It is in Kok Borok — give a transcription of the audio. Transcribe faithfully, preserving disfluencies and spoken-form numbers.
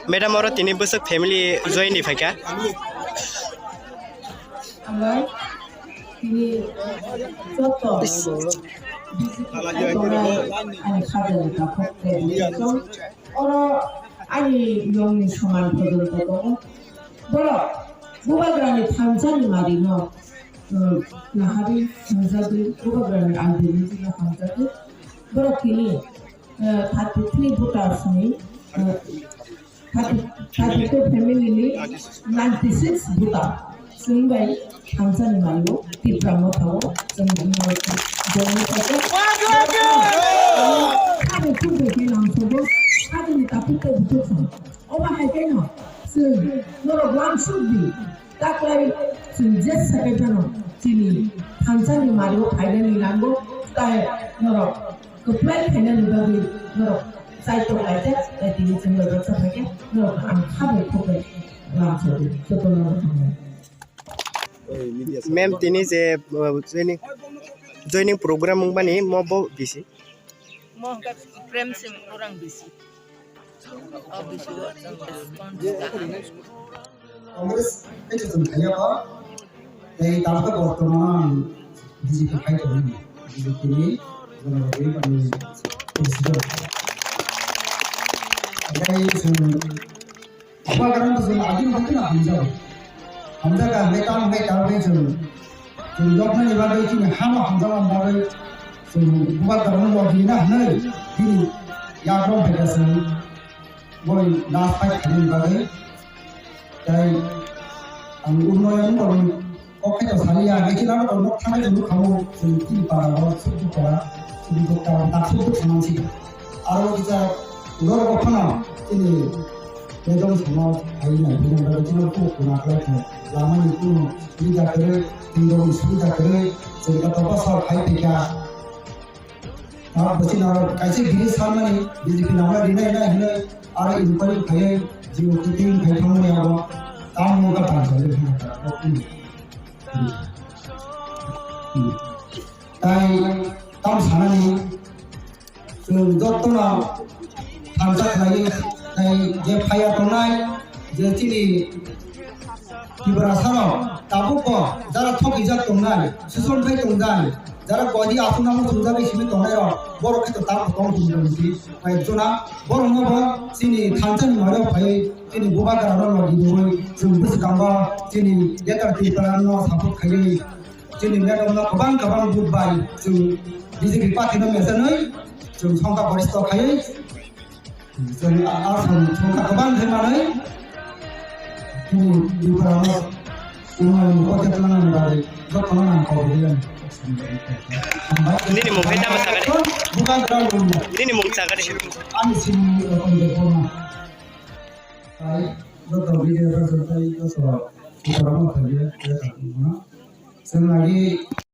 Madam, oro tini bwswk family join ni phaikha? Hambai, tini joto ani khajani takhuk tei oro ani yongni soman phojon tongo. Borok bubagrani thansa ni mari no, uh, naharwi hamjagwi, bubagrani ideology no hamjagwi borok tini, uh, thirty three voters ni, uh, thirty, thirty two family ni ninety six voter. Chwng bai thansa ni mari o Tipra Motha o chwng join khaikha. Sabo kubui khe nangkukgo, sabo ni takhuk tei bukhuk song. Omo hai khe no chwng norok uansuk di, taklai chwng je sakai phano chini thansa ni mari o phainani nango, tai norok kwplai khainani bagwi norok chai tong lai khe, tai tini chwng bai baksa phai khe norok ang kha bai khuk bai uansuk di, joto no hambai. Ma'am, tini je, uh, joining, joining program wngmani mo bo bisi? Mo hwnkha Prem Singh Orang bisi. O bisi o chwng response kaham. Congress khe chwng thaiya ba, tei tabukhe bortoman ang B J P khai tongo, B J P ni General Body ani president. Tei chwng Bubagrano chwng agini bagwino hamjago. Hamjakha hwnwi tamo hwnwi tamo khe chwng, chwng yoknani bagwi chini hano hamjaknani bagwi chwng Bubagrano lobby na hwnwi bini yagrong phaikha chwng boni last fight khainani bagwi. Tei ang unnoyon borokni kok khe to saliya, hwnkhe chwla norok thangwi chwng nukha o, chwng chini para o, Sukduk para, Sukduk para, tak Sukduk samansi. Aro kisa norok phano chini bedong samo ai nai, bini bagwi chini kok kuna khlai khe, lama ni kunu subida kwrwi, twi rok ni subida kwrwi, chwng khe to bwswk hai twi kha. Abo chini aro kaisa bini sanmani B J P nangma rinai nai hinwi aro inquiry khaiwi jio kiting khai thangmani abo tamo wngkha panchayat ni hwnka. Tai tam sanani chwng jotono thansa khlaiwi tai je phaiya tongnai je chini Tiprasarok tabukbo jara thokijak tongnai, suson khai tongnai, jara koidi aswk nangmung chumjagwi simi tongnairok, borok khe to tabuk tong tong tong si. Bai jona borokno bo chini thansa ni maro phaiwi chini bubagrano no gidiwi chwng bwskango chini Greater Tipraland no support khaiwi chini madam no kwbang kwbang vote bai chwng B J P party no mesenwi chwng songkha goristo khaiwi Chwng a-, a song, songkha kwbang khe manwi, chini Tripura no, chini kote twlangni bagwi, jotono nang kok rwdi ang. Nini mung khe tamo sakani? Bubagra rwngno. Nini mung sakani? Ani simi rokon de kono. Tai, joto video rok joto, joto, Tripura no khaye, ya ta kono. Chwng agi